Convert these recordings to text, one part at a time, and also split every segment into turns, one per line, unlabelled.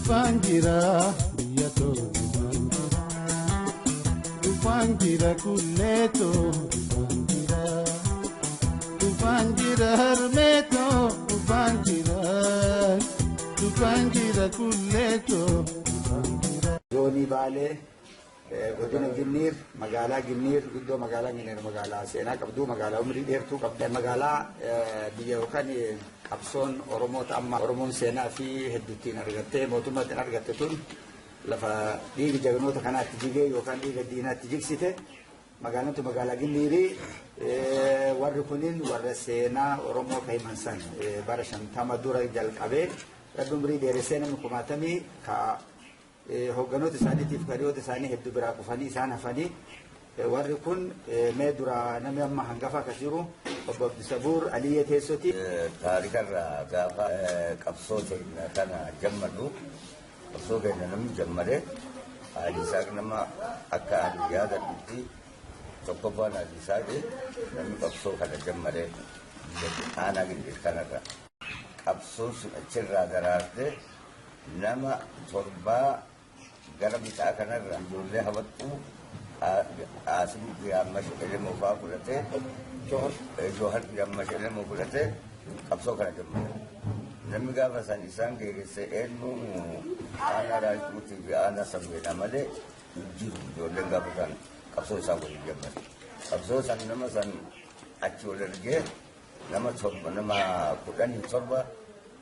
Dhufaan jira biyya too dhufaan jira. Dhufaan jira kullee too dhufaan jira. Dhufaan jira harmee too dhufaan jira. Dhufaan jira kullee too dhufaan jira.
Zoonii Baalee, godina Ginniir, magaalaa Ginniir, iddoo magaalaa Ginniir, magaalaa seenaa qabdu, magaalaa umrii dheertuu qabdu, magaalaa biyya yookaan qabsoon Oromoota amma Oromoon seenaa fi hedduuttiin argattee mootummaattiin argatte tun lafa dhiigi jagnoota kanaatti jigee yookaan dhiiga diinaatti jigsite. Magaalaan tun magaalaa Ginniirii. Warri kunin warra seenaa Oromoo ka himan san bara 50 dura jalqabee Rabbi umrii dheeressee namni kumaatamii ka hoogganoota isaaniitiif hiriyoota isaanii hedduu biraa kufanii isaan hafanii. Warri kun mee dura namni amma hangafa akkas jiru obbo Abdisabuur Aliyyee Teessoti.
Taarikarraa gaafa qabsoo keenya kana jammadhu, qabsoo keenya namni jammade Haji Isaaq. Nama akka ani yaadadhutti tokkoffaan Haji Isaaqi namni qabsoo kana jammade aanaa Gindhiir kanarra. Qabsoon sun achirraa daraarte nama torbaa gara bitaa kanarra ijoollee hawattuu Qaasim Gaammash Elemoo fa'aa fudhatee, Joohar Gaammash Elemoo fudhatee qabsoo kana jammade. Namni gaafa san isaan geegesse eenyu aanaa Raachuutii fi aanaa Sabbeenaa malee hin jiru. Ijoolleen gaafa san qabsoo isaan waliin jammade. Qabsoo san nama san achi ol ergee nama 7, nama 17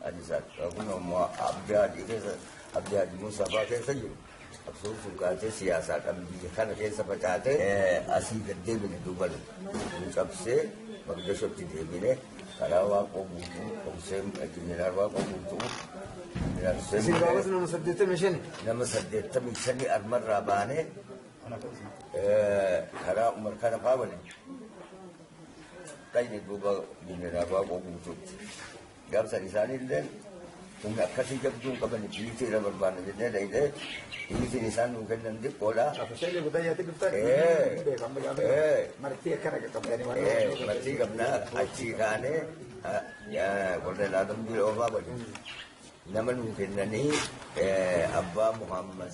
Hadisaa kun immoo Abdii Hadii keessa, Abdii Hadii Muusaa fa'aa keessa jiru. Qabsoon sun kaatee siyaasaadhaan biyya kana keessa facaatee asii gad deebine, duuba nu cabsee Maqdashotti deebine karaa Waaqoo Guutuu, Hussein, Jeneraal Waaqoo Guutuu.
Isin gaafas nama 85.
Nama 85 armarraa baanee karaa Umar kana fa'aa waliin dhayne duuba Jeneraal Waaqoo Guutuutti. Gaafsan isaaniillee humna akkasii jabduu hin qaban, xiyyiitii irra barbaanna jennee dhayne, xiyyiitiin isaan nuu kennan xiqqoodha.
Afashaalee Gudayyaatti dhuftan. Martii akkana qaqqabdanii waan.
Martii qabnaa achii kaanee warra Adam Biroofaa waliin nama nuu kennanii abbaa Muhammad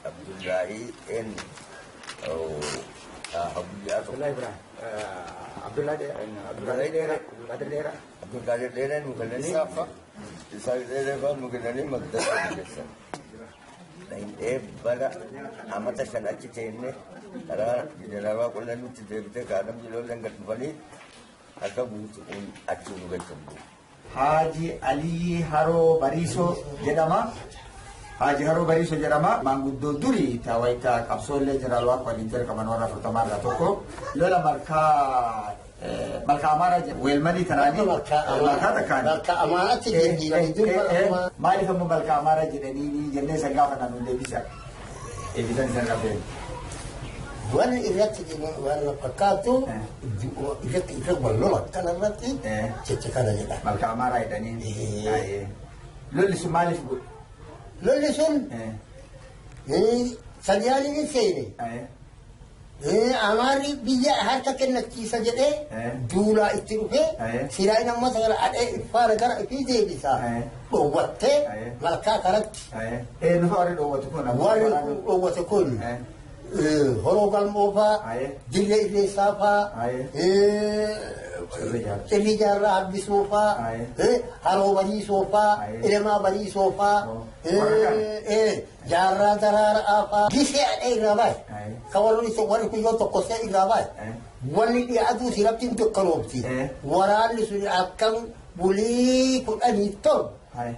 Abdullahi een guyyaa tokko.
Abdullahi Ibrahim. Abdullahi Abdullahi Dheeraa. Abdulqaadir Dheeraa.
Abdulqaadir Dheeraa nuu kennanii. Isaaf Dheeraa fa'aa nuu kennanii Maqdasoo geessan. Dhayinee bara amata 5 achi teenne karaa jeneraal Qollee nutti deebitee kaadam jiloolleen gad dhufanii akka guutuun achi nu galchan.
Haaji Aliyyi Haroo Bariisoo jedhama. Haaji Haroo Bariisoo jedhama. Maanguddoo durii wayita qabsoollee jeneraal Waaqoo waliin jalqaban warra 40 irraa tokko. Lola malkaa Amaaraa jedhu weelmalii tanaanii malkaa takkaani.
Malkaa Amaaraatti jijjiiranii dur.
Maaliif ammoo malkaa Amaaraa jedhanii jennee san gaafa nu deebisa. Deebisan isan qabeen.
Wanni irratti waan fakkaatu irratti irra wal lola kana irratti jecha kana jedha.
Malkaa Amaaraa jedhanii. Lolli sun maaliif godhe?
Lolli sun Sadiyaaniin hin seene. Amaarri biyya harka kennachiisa jedhee duulaa itti dhufee Siraayin amma sagala adhee iffaara gara ifii deebisa. Dhoowwattee malkaa kanatti.
Nufa warri dhoowwatu kun.
Warri dhoowwate kun Horoo Galmoo faa, Dirree Irreessaa faa, Cirrii Jaarraa Hambisoo faa, Haroo Bariisoo faa, Elemaa Bariisoo faa, Jaarraa Daraaraa faa. Gisee adhee irraa bahe. Ka warri kun yoo tokkosee irraa bahe. Wanni dhiyaatu sirratti hin dukkanoofti. Waraanni sun akkam bulii 17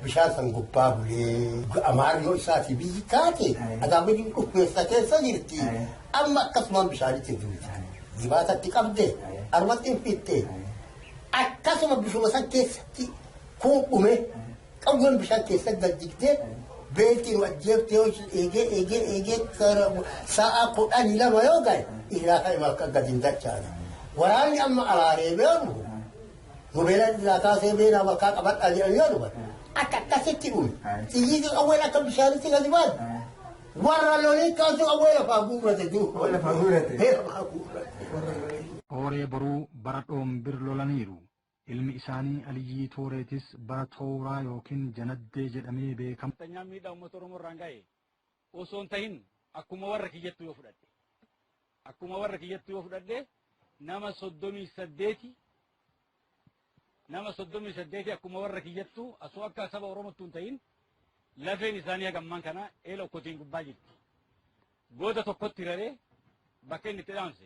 bishaan san gubbaa bulee Amaarri yoo isaati biyyi taate adaamni dhufeessa keessa jirti. Amma akkasumaan bishaanitti duuti. Jibaatatti qabde armatti hin fitte. Akkasuma bishuma san keessatti kun dhume qawween bishaan keessatti gad beelti nu ajjeeftee yoo eegee eegee eegee sa'a 12 yoo gahe irraa ka'e malka gad hin dachaane. Waraanni amma alaaree yoo dhufu nu beela irraa kaasee beelaa malkaa qabadhaa jedhan yoo dhufan akka akkasitti dhume. Xiyyiitii qawween akka bishaanitti gadi baatu. Warra lolii kaasu qawwee lafaa guurrate duuba.
Lafaa guurrate.
Lafaa guurrate.
Hooree Boruu bara dhoombir lolaniiru. Ilmi isaanii Aliyyii Tooreetis bara Tooraa yookiin Janaddee jedhamee beekama.
Tanyaan miidhaa uummata Oromoo irraan ga'e osoo hin tahin akkuma warra kiyyattuu yoo fudhadhe. Akkuma warra kiyyattuu yoo fudhadhe nama 38, nama 38 akkuma warra kiyyattuu osoo akka saba Oromootti hin tahin lafeen isaanii hagammaan kana eela okkotiin gubbaa jirti. Gooda tokkotti raree bakka inni itti dhaamse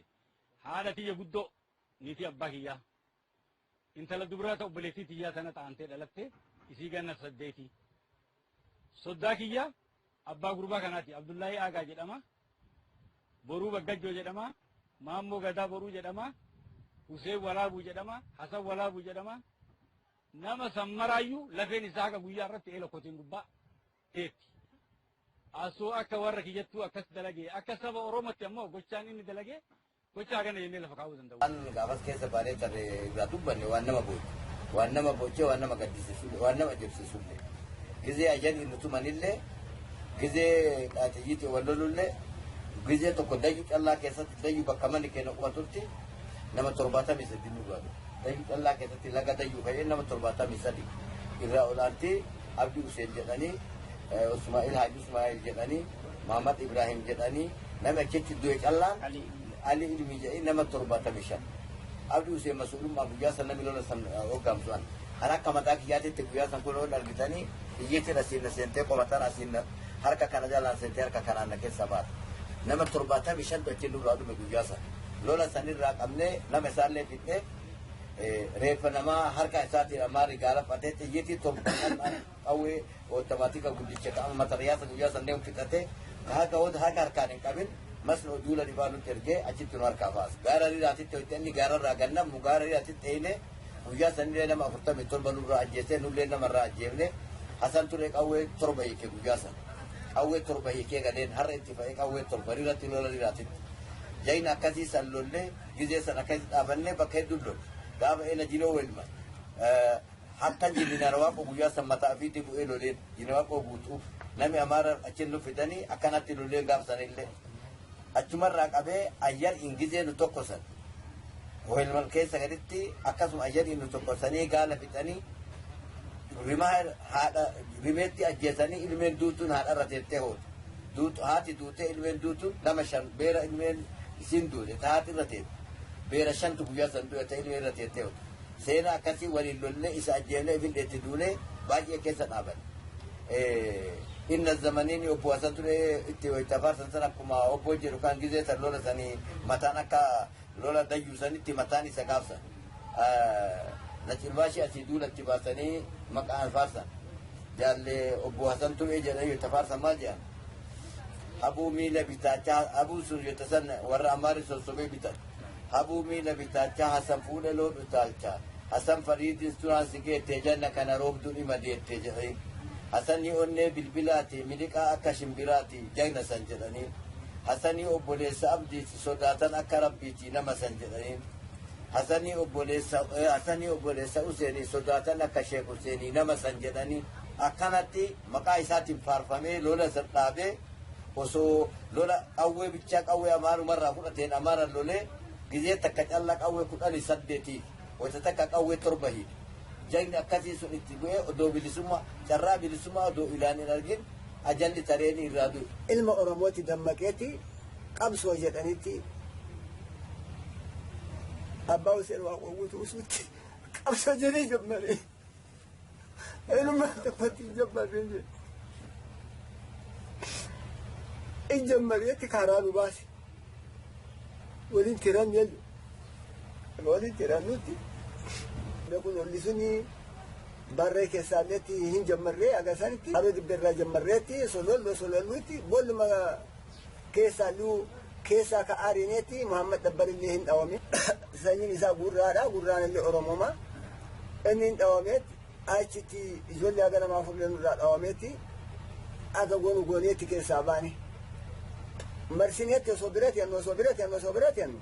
haadha tiyya guddoo niitii abbaa kiyyaa. Intala dubaraa ta'u obboleettii tiyyaa tana ta'antee dhalatte isii ganna 8. Soddaa kiyya abbaa gurbaa kanaati Abdullahi Aagaa jedhama. Boruu Baggajjoo jedhama. Maammoo Gadaa Boruu jedhama. Huseen Walaabuu jedhama. Hasan Walaabuu jedhama. Nama sammaraayyuu lafeen isaa haga guyyaa irratti eela kotiin gubbaa teetti. Asoo akka warra kiyyattuu akkas dalagee akka saba Oromootti ammoo gochaan inni dalagee gochaa kana jennee lafa kaa'uu danda'u.
Waan gaafas keessa baanee tarree irraa dubbanne waan nama booche. Waan nama boochee waan nama gaddisiisullee waan nama jibsiisullee. Gizee ajjalli nu tumanillee gizee qaatiyyiitii wal lolullee gizee tokko dayyuu callaa keessatti dayyuu bakka manni keenya qubatutti nama 73 nu galu. Dayyuu callaa keessatti laga dayyuu ka'ee nama 73 irraa olaantii Abdii Huseen jedhanii Usmaa'il Haaji Usmaa'il jedhanii Mahamad Ibrahim jedhanii nama achitti du'e callaan Ali Ilmi jedhanii nama 75. Abdii Huseen masuulummaa guyyaa san namni lola san hoggaamsu'an. Kan akka mataa kiyyaatitti guyyaa san kun ol argitanii iyyeetiin asiin na seentee qomataan asiin harka kana jalaan seentee harka kanaan na keessa baata. Nama 75 achiin nurraa dhume guyyaa san. Lola sanirraa qabnee nama isaallee fixnee reeffa namaa harka isaatiin ammaa rigaala fatee xiyyiitii torba qawwee otomaatika guddicha qaama matariyaasa guyyaa san deemu fixatee harka harka harkaan hin qabin masnoo duula dhibaa nutti ergee achitti nu harkaa baasa. Gaara riiraatitti hojii inni gaararraa gannamu gaara riiraatitti eelee guyyaa sanillee nama 47 nurraa ajjeesee nullee namarraa ajjeefne Hasan Turee qawwee 7 hiikee guyyaa san. Qawwee 7 hiikee galeen har'a itti fa'ee qawwee 7 riiratti lola riiraatitti. Jayina akkasii san lollee gizee san akkasii dhaabannee bakka hedduu lolle. Gaafa eela jiloo welma. Hakkan jilinaan waaqoo guyyaa san mataa ofiitti bu'ee loleen jina waaqoo guutuuf namni amaara achiin nu fidanii akkanatti loleen gaafsanillee. Achumarraa qabee ayyar ingizee nu tokkosan. Welman keessa gaditti akkasuma ayyar nu tokkosanii gaala fixanii rimaa haadha rimeetti ajjeesanii ilmeen duutuun haadharra teettee hootu. Haati duutee ilmeen duutuun nama 5 beera ilmeen isiin duute haati irra teette. Beera 5tu guyyaa san du'e ta'e ilmeen irra teettee hootu. Seenaa akkasii waliin lollee isa ajjeefnee ifilleetti duunee baay'ee keessa dhaaban. Inna zamaniin obbo Hasan Turee itti wayita faarsan san akkuma obbo jedhu kan gizee san lola sanii mataan akka lola dayyuu sanitti mataan isa gaafsan. Nacirbaashii asii duulatti baasanii maqaan faarsan. Jaallee obbo Hasan Turee jedhanii wayita faarsan maal jedhan? Habuu miila bitaachaa habuu sun wayita san warra Amaarri sossobee bitan. Habuu miila bitaachaa Hasan fuudhee loon utaalchaa. Hasan Fariidis duraan si geettee janna kana roobduu dhima deettee jedhanii. Hasanii onnee bilbilaati miliqaa akka shimbiraati jagna san jedhanii. Hasanii obboleessa abdiiti sodaatan akka rabbiiti nama san jedhanii. Hasanii obboleessa Useenii sodaatan akka Sheek Useenii nama san jedhanii. Akkanatti maqaa isaatiin faarfamee lola san dhaabee osoo lola qawwee bichaa qawwee amaarumarraa fudhateen amaara lolee gizee takka callaa qawwee 18 wayita takka qawwee 7 hiike. Jagni akkasii sun itti bu'ee odoo bilisummaa carraa bilisummaa odoo ilaan hin argin ajalli tareen irraa du'e.
Ilma Oromooti dammaqeeti qabsoo jedhanitti abbaa Huseen Waaqoo guutuu usuutti qabsoo jedhee jammaree. Ilma tokkotti jammaree jedhe. In jammareetti karaa nu baase. Waliin tiran jedhu. Waliin tiran nutti. Kun olli suni barree keessaalleetti hin jammarree agarsaanitti haroo dibbeerraa jammarreetti solollo sololluutti bolluma keessaallu keessaa ka aarineetti Muhammad Dabbarillee hin dhawame. Sanyiin isaa gurraadha gurraan illee Oromooma. Inni hin dhawameetti achitti ijoollee haga namaa fuullee nurraa dhawameetti aga goonu gooneetti keessaa baane. Marsineetti osoo bira teennu osoo bira teennu osoo bira teennu.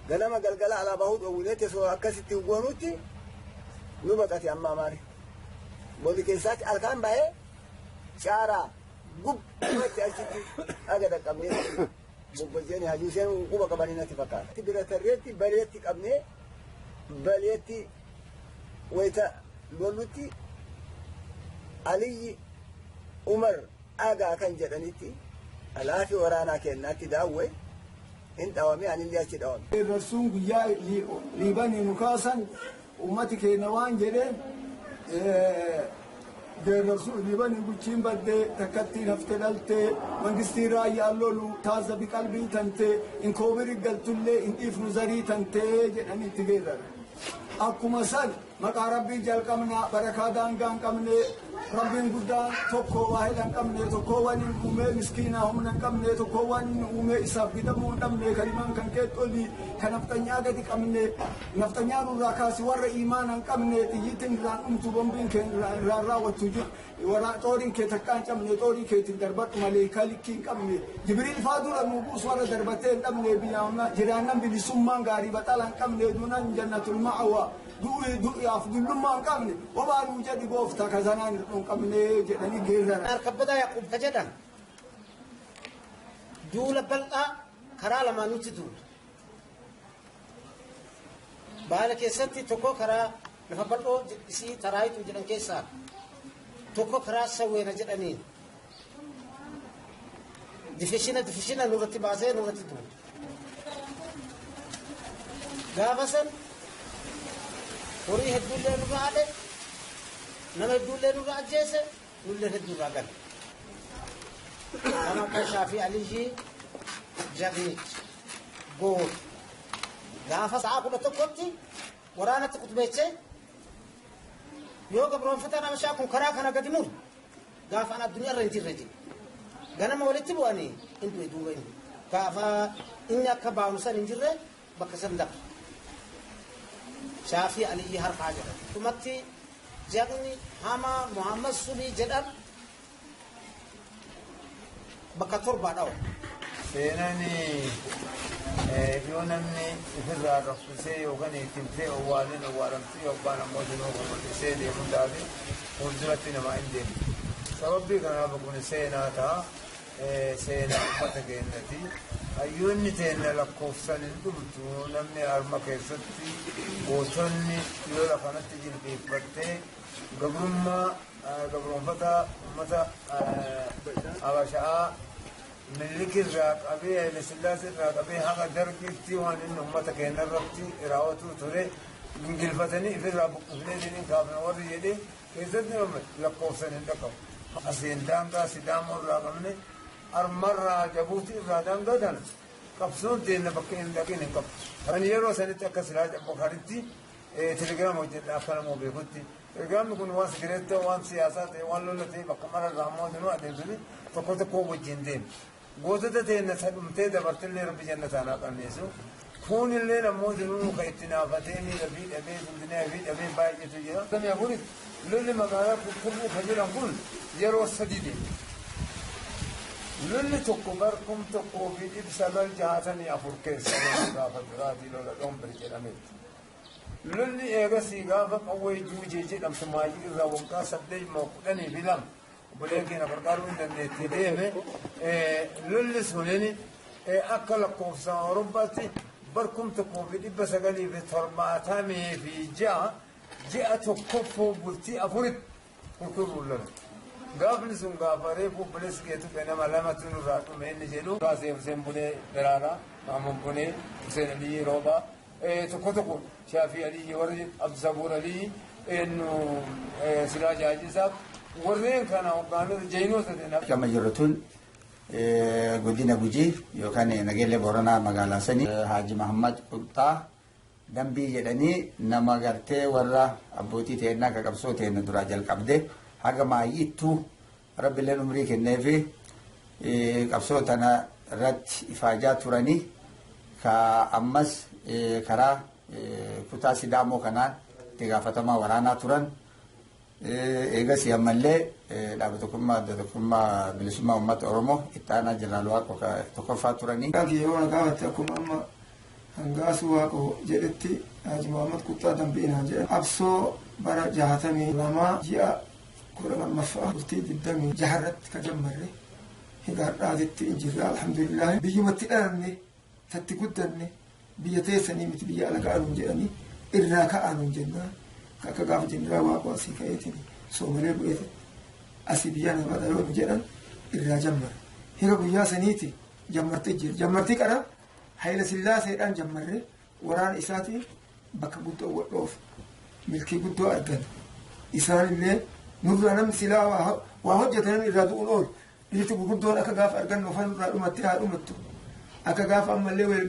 Ganama galgala alaabaa hudhowwineetti osoo akkasitti goonutti nu baqate amma amaari. Boolli keessaatti halkan bahee caaraa gubbatti achitti aga dhaqqabnee bobbojjeeni hajuu seen quba qabanii natti fakkaata. Bira tarreetti bareetti qabnee Baleetti wayita lollutti Aliyyi Umar Agaa kan jedhanitti alaafi waraanaa kennaatti daawwe hin dhawame, anillee achi dhawame.
Rasuun guyyaa Liibanii nu kaasan ummati keenya waan jedheen, geerrarsu Liibanii bulchiin baddee takkattiin hafte dhaltee mangistiin raayyaan lolu taazzabi qalbii tantee inkoobiri galtullee hin dhiifnu zarii tantee jedhanii itti geerrara. Akkuma san maqaa Rabbii jalqabnaa, barakaa daangaa hin qabne, Rabbiin guddaan tokko waa hidha hin qabne, tokko waan hin uumee miskiinaa humna hin qabne, tokko waan hin uumee isaaf bitamuu hin dhabne, kalimaan kan keexxoli kan nafxanyaa gadi qabne, nafxanyaa nurraa kaasi warra iimaana hin qabne, xiyyiitiin irraan dhumtu, bombiin kee irraan raawwattu, warra xooriin kee takkaa hin cabne, xoorii keetiin darbadhu malee kalikkii hin qabne, Jibriil faa dura nu buusu warra darbatee hin dhabne, biyya jiraannan bilisummaan gaarii baxala hin qabne, duunan jannatul ma'awa du'i du'iyaaf dullummaa hin qabne, obaa nuu jedhi gooftaa kazanaan hir'uu hin qabne jedhanii geerrara.
Kabbadaa Yaaqub ka jedhan duula bal'aa karaa lamaan nutti duula. Baala keessatti tokko karaa lafa bal'oo isii Taraayituu jedhan keessaa, tokko karaa Sawweena jedhaniin difishina nurratti baasee nurratti duula. Gaafa san horii hedduullee nurra haadhe, nama hedduullee nurra ajjeese, nullee hedduurraa gale. Nama akka Shaafii Aliyyii jagnichi goota. Gaafa sa'a 11tti waraanatti kutubeechee yoo gabroonfataan Habashaa kun karaa kana gadi muru gaafa an addunyaa irra hin jirre jedhe. Ganama walitti bu'anii hin du'e duuba inni. Gaafa inni akka baanu san hin jirre bakka san dabre. Shaafii Aliyyii harkaa jedhama. Dhumatti jagni hamaa Muhammad Sulii jedhan bakka torbaa dhawa.
Seenaan yoo namni ofirraa raffisee yookaan ittimsee owwaaleen owwaalamtu yookaan ammoo dinuu mul'isee deemuu taate fuulduratti namaa hin deemu. Sababbii kanaaf kun seenaa ta'a. Seenaa uummata keenyati. Hayyoonni teenya lakkoofsan hin dhumtu, namni harma keessatti gootonni lola kanatti jilbeeffattee gabrummaa gabroonfata uummata Habashaa Minilik irraa qabee, Haile Sillaasee irraa qabee haga Dargiitti waan inni uummata keenya irratti raawwatu ture gingilfatanii ifirraa buqqifnee isiniin kaafna warri jedhee keessatti lakkoofsan hin dhaqqabu. Asiin daangaa Sidaamoo irraa qabne armarraa Jabuutii irraa daangaa tana qabsoon teenya bakka hin dhaqin hin qabdu. Kan yeroo sanitti akka silaa Abubakaritti telegiraama hojjedha akka nama beekutti. Telegiraamni kun waan sigireettoo, waan siyaasaa ta'e, waan lola ta'e bakka mararraa ammoo dinuu adeemsise tokko tokko wajjin deema. Gootota teenya sadhumtee dabartillee Rabbi jannataan haa qanneessu. Kuunillee ammoo dinuu kan itti naafatee miila fi dhabee dundinaa fi dhabee baay'eetu jira. Samii afuritti lolli magaalaa Kurkurruu kan jedhan kun yeroo sadi deema. Lolli tokko bar 1964 keessa gaafa duraatii lola Dhombir jedhametti. Lolli eegasii gaafa qawwee Juujee jedhamtu maayii irraa waggaa 8 moo 12 obboleen keenya gargaaruu hin dandeetti deeme. Lolli sunin akka lakkoofsa Awurooppaatti bar 1976 ji'a tokkoffoo bultii afuritti Kurkurruun lola. Gaafni sun gaafa reefu obboleessi keetu nama lamatu nurraa dhume inni jedhu. Kaasee Hussein Bunee Daraaraa, Maamud Bunee, Hussein Aliyyi Roobaa, tokko tokko Shaafii Aliyyi warri Abdisabuur Aliyyi, eenyu Siraaj Haajisaaf warreen kana hoggaanota jeynoota ta'e.
Gama jirru tun godina Gujii yookaan Nageellee Booranaa magaalaa sanii Haaji Mahammad Qulxaa Dambii jedhanii nama gartee warra abbootii teennaa ka qabsoo teenna duraa jalqabde haga maayyiittuu Rabbiilleen umrii kenneefi qabsoo tana irratti ifaajaa turanii ka ammas karaa kutaa Sidaamoo kanaan itti gaafatamaa waraanaa turan. Eegasii ammallee dhaaba tokkummaa adda tokkummaa bilisummaa uummata Oromoo itti aanaa jeneraal Waaqoo tokkoffaa turanii.
Yeroo na gaafatte akkuma amma Hangaasuu Waaqoo jedhetti Haaji Muhammad Quxxaa Dambii naan jedhan. Qabsoo bara 62 ji'a 12ffaa bultii 26 irratti ka jammarre higa har'aatitti hin jirra, alhamdulillah. Biyyumatti dhalanne tatti guddanne biyya teessanii miti, biyya alagaa nuun jedhanii Irraa ka'aa nuun jennaan akka gaafa jeneraal Waaqoo asii ka'eetiin Soomalee bu'eeti asii biyya nama yoo nu jedhan irraa jammara. Hira guyyaa saniiti jammartee jira. Jammartii qara Hayila Sillaaseedhaan jammarree waraana isaatiin bakka guddoo wadhoof milkii guddoo argan. Isaanillee nurraa namni silaa waa hojjetan irraa du'uun oolu. Dhiirti gurguddoon akka gaafa argannu afaan nurraa dhumattee haa dhumattu. Akka gaafa ammallee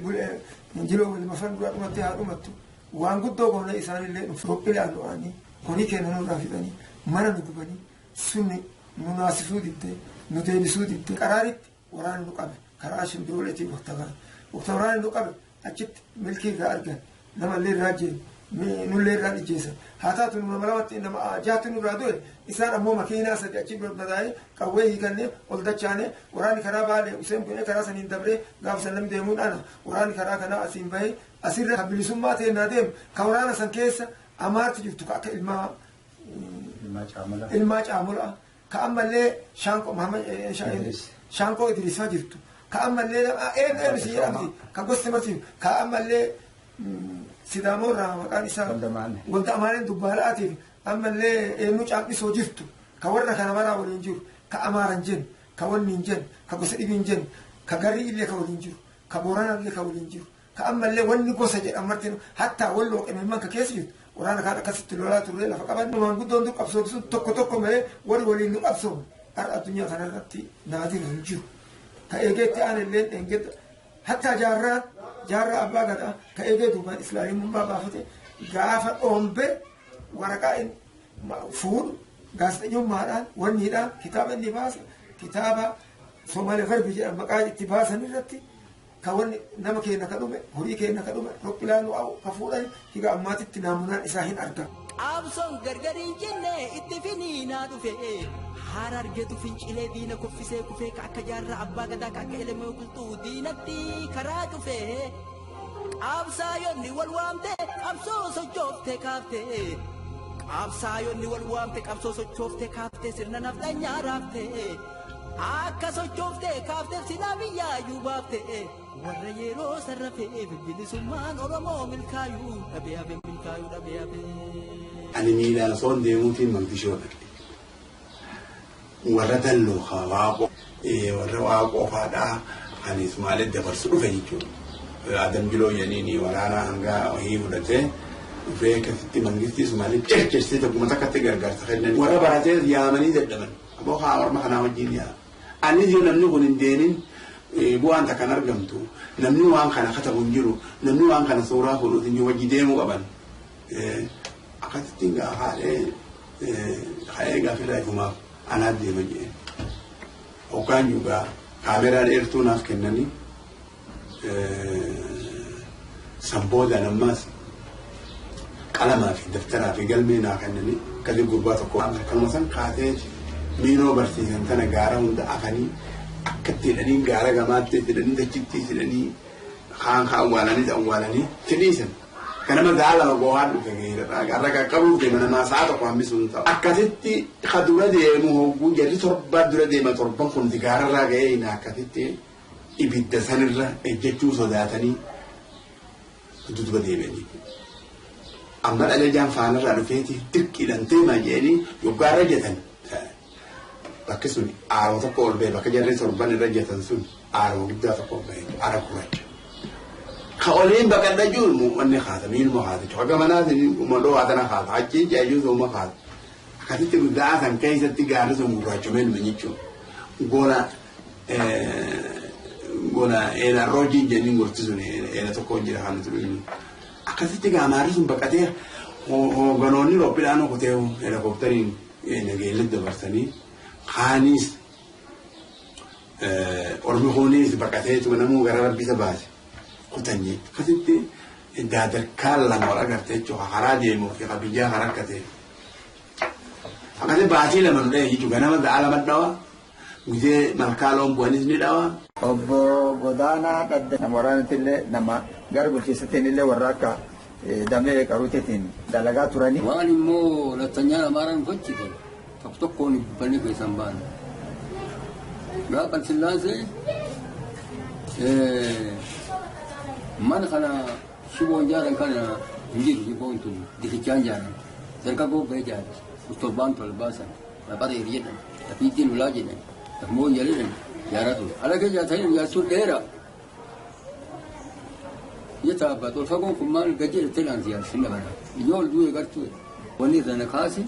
injiloo walmafan nurraa dhumattee haa dhumattu. Waan guddoo goone isaanillee qophiidhaan du'anii horii keenya nurraa fixanii mana nu gubanii sunni nu naasisuu diddee nu deebisuu diddee qaraaritti waraanni nu qabe karaa shimbirooleetii waqta kana waqta waraanni nu qabe achitti milkii irraa argan namallee irraa jeenu nullee irraa ijjeessan haa taatu nu nama lamatti nama jaatti nurraa du'e isaan ammoo makiinaa sadi achi barbadaa'ee qawwee hiikannee ol dachaanee waraanni karaa baalee useen bu'ee karaa saniin dabree gaafa san namni deemuun ana waraanni karaa kanaa asiin bahee asirra kan bilisummaa ta'e naa deemu kan waraana san keessa amaarti jirtu ka akka ilmaa caamulaa ka ammallee Shaanqoo Idriisaa jirtu ka ammallee eenyu si jedhamti ka gosti marti ka ammallee Sidaamoo irraa maqaan isaa Walda Amaaneen Dubbaalaatiif ammallee eenyu caammisoo jirtu ka warra kana maraa waliin jiru ka Amaaran jennu ka wanni hin jennu ka gosa dhibii hin jennu ka garrii illee ka waliin jiru ka Booranaa illee ka waliin jiru ka ammallee wanni gosa jedhan marti hattaa walloo qimimman ka keessa jirtu waraana kaan akkasitti lolaa turree lafa qaban maanguddoon dur qabsoomsuun tokko tokko malee warri waliin nu qabsoomu har'a addunyaa kanarratti naadira hin jiru. Ka eegeetti aan illee dheengedda hattaa jaarraa jaarraa abbaa gadaa ka eegee duubaan islaamummaa baafate gaafa dhoombe waraqaa fuudhu gaazexeessummaadhaan wanniidhaan kitaaba inni baase kitaaba Somaalee Garbi jedhan maqaa itti baasan irratti ka wanni nama keenya ka dhume horii keenya ka dhume roppilaan ka fuudhan higa ammaatitti naamunaan isaa hin argamu.
Qabsoon gargar hin jenne itti finiinaa dhufe Harargeetu fincilee diina kuffisee kufee ka akka jaarraa abbaa gadaa ka akka elemoo qilxuu diinatti karaa cufe Qabsaayonni wal waamte qabsoo sochoofte kaafte Qabsaayonni wal waamte qabsoo sochoofte kaafte sirna nafxanyaa raafte Akka sochoofte kaafte silaa biyyaayyuu baafte warra yeroo sarrafee bilisummaan Oromoo milkaayuu dhabee hafe milkaayuu dhabee hafe.
Ani miilaan osoo hin deemuutiin Mangishoo dhaqe. Warra dalloo waaqoo warra waaqoo faadhaa kan Ismaalee dabarsu dhufe jechuudha. Adam Jiloo jedhaniin waraana hangaa wahii fudhatee dhufee akkasitti mangistii Ismaalee circirsee tokkuma takkatti gargaarsa kennan. Warra baratee yaamanii dadhaban. Aboo haa orma kanaa wajjin yaa. Anis yoo namni kun hin deemin bu'aan takkan argamtu namni waan kana katabu hin jiru namni waan kana suuraa fuudhu hin jiru wajji deemuu qaban. Akkasitti gaa haadhee ka'ee gaafirraa ifumaaf anaa deema jedhee. Hoggaan jugaa kaameraa dheertuu naaf kennanii sanboodaan ammaas qalamaa fi daftaraa fi galmee naa kennanii akkasii gurbaa tokko kanuma san kaatee miinoo barsiisan tana gaara hunda afanii akkatti hidhanii gaara gamaatti hidhanii dachitti hidhanii kaan kaan awwaalanii awwaalanii fidhiisan. Kanama ga'a lama go'aa dhufe har'a qaqqabuuf deema namaa sa'a tokko hambisuun ta'u. Akkasitti ka dura deemu hogguu jarri torba dura deema torban kun gaararraa ga'ee hin akkasitti ibidda sanirra ejjechuu sodaatanii dudduba deebi'anii. Amma dhalajaan faanarraa dhufeeti dirqiidhaan deemaa jedhanii yoggaarra ejjetan. Bakki sun aaroo tokko ol ba'e bakka jarri torban irra ejjetan sun aaroo guddaa tokko ol ba'e aara gurraacha. Ka oliin baqadha jiru wanni haata miiluma haata cufa manaatiin uummatoo haatana haata achi jaayyuu uuma haata. Akkasitti guddaa san keessatti gaarri sun gurraachomee numa jechuudha. Gola gola eela roojiin jedhanii gorti sun eela tokko jira kan nuti dhugnu. Akkasitti gaamaarri sun baqatee hoogganoonni rooppiidhaan kutee heelikooptariin nageellee dabarsanii kaanis ormi kunis baqatee namuu gara rabbisa baase. Kutanii akkasitti daadarkaa lama wal agartee jechuudha karaa deemuu fi biyyaa karaa akka ta'e. Akkasii baatii lama nu dhahee jechuudha ganama ga'a lama dhawa gizee malkaa loon bu'anis ni dhawa.
Obbo Godaanaa Dhadda nama waraanatti illee nama gara bulchiinsatiin illee warra akka damee qaruuteetiin dalagaa turanii.
Waan immoo lattanyaan amaaraan hojjetan tokko tokkoon banee keessan ba'an. Gaafa Sillaasee mana kana Shiboon jaaran kana hin jiru shiboon tun dikichaan jaaran. Dargaggoo ga'ee jaaran. Torbaan tolbaasan. Lafa reer jedhan. Lafiitti lolaa jedhan. Lafa mooyyaa jedhan. Jaaraa ture. Alagee jaatanii jaarsuun dheeraa. Jeta abbaa tolfagoon kun maal gadi jedhattee dhaanti jaarsin dabala. Ijoo ol du'e gartuu wanni irra na kaase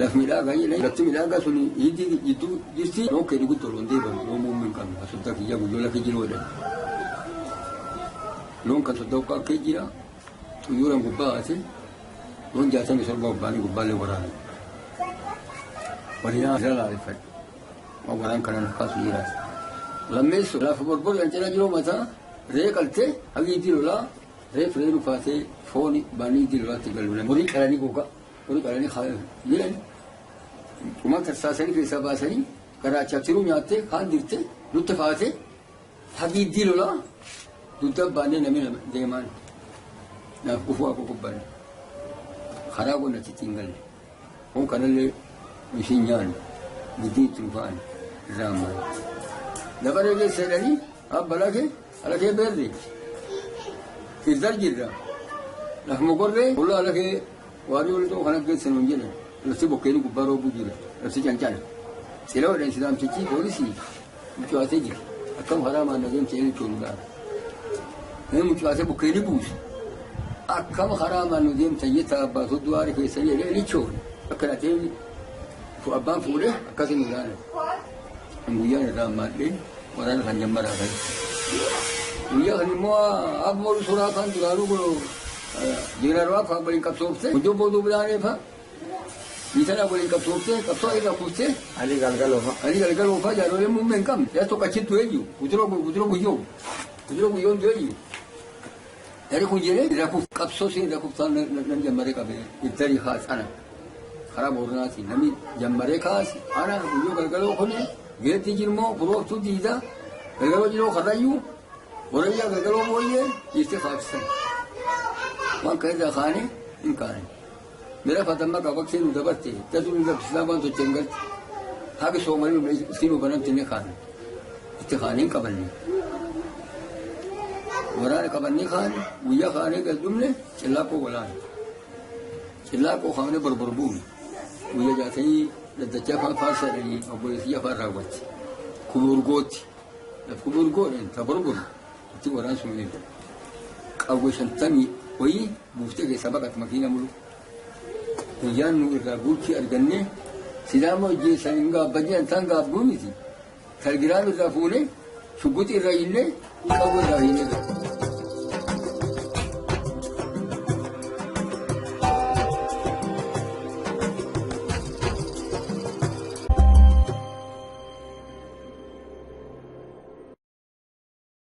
laf midhaagaa jedhan lafti midhaagaa sun hiddi jidduu jirti loon kee guddoo loon deebamu loon muummee hin qabne asoddaa kiyya guyyoo lafa jiru jedhan. Loon kan soddaa uqqaa kee jira xuyyooraan gubbaa haate loon 67 gubbaanii gubbaallee waraana. Waliin irra laaleffadhe. Waan waraan kana na kaasu jiraata. Lammeessu lafa borbor kan jiru mataa ree qaltee hagii itti lolaa ree firee dhufaatee fooni baanii itti lolaatti galu. Horii qalanii gogaa horii qalanii jedhan dhumaa tarsaasanii keessaa baasanii garaachaaf tiruu nyaattee kaan dirtee nutti faatee hagii itti lolaa dugda baanee namni deemaan naaf gufuu akka gubbanne karaa goona achitti hin galle. Kun kanallee ishiin nyaanne gidduu itti dhufaan irraa ammaan. Lafa reegee seedhanii abba lafee alakee beerre iddar jirra lafuma gorree hollaa alakee waarii olitoo kana geessan hin jedhan lafti bokkeeni gubbaa roobuu jira lafti cancana sila wadhan sidaamtichi poolisii mucuwaatee jira akkam karaa maanna deemte inni choonu gaara inni mucuwaatee bokkeeni buuse akkam karaa maannu deemtan jetta abbaa sodduu aari keessanii jedhee inni choonu akkana ta'e abbaan fuudhee akkasin hin gaane guyyaan irraa ammaadhee waraana kan jammaraa ta'e. Guyyaa kan immoo abboon suuraa kan duraanuu kun jeneraalaa fa'aa waliin qabsoofte hojii booduu bilaanee fa'aa biitanaa waliin qabsoofte qabsoo irra kuftee.
Alii galgaloo fa'a.
Alii galgaloo fa'a jaarolee muummee hin qabne. Yaa tokko achitti eenyu gudiroo gudiroo guyyoo gudiroo guyyoon eenyu. Dari kun jedhee irra kuf qabsoo siin irra kuftaan nan jammaree qabee ittari haasana karaa booranaati namni jammaree kaase ana guyyoo galgaloo kuni geetti jirmoo kurooftuu diidaa galgaloo jiroo karrayyuu borayyaa galgaloo booyyee jirti kaabsan waan kan irraa kaane hin kaane mira fatamma qabaqsee nu dabarte tasuu nu dabsisaa waan socheen galte haga soomalii isin nu banamte ni kaane itti kaane hin qabanne waraana qabannee kaane guyyaa kaanee gad dhumne cillaaqoo walaane cillaaqoo kaane borbor buune guyyaa jaatanii daddachaa afaan faarsadhanii obboleessiyyaa afaan raawwatte kuburgootti laf kuburgoodhaan ta borbor itti waraan sun eegu qawwe 50 wayii buuftee keessaa baqate makiina mulu guyyaan nu irraa guutii argannee sidaama hojjeessan hin gaabbanne antaan gaabbuu miti talgiraam irraa fuunee shugguxi irraa hinnee qawwe irraa hinnee.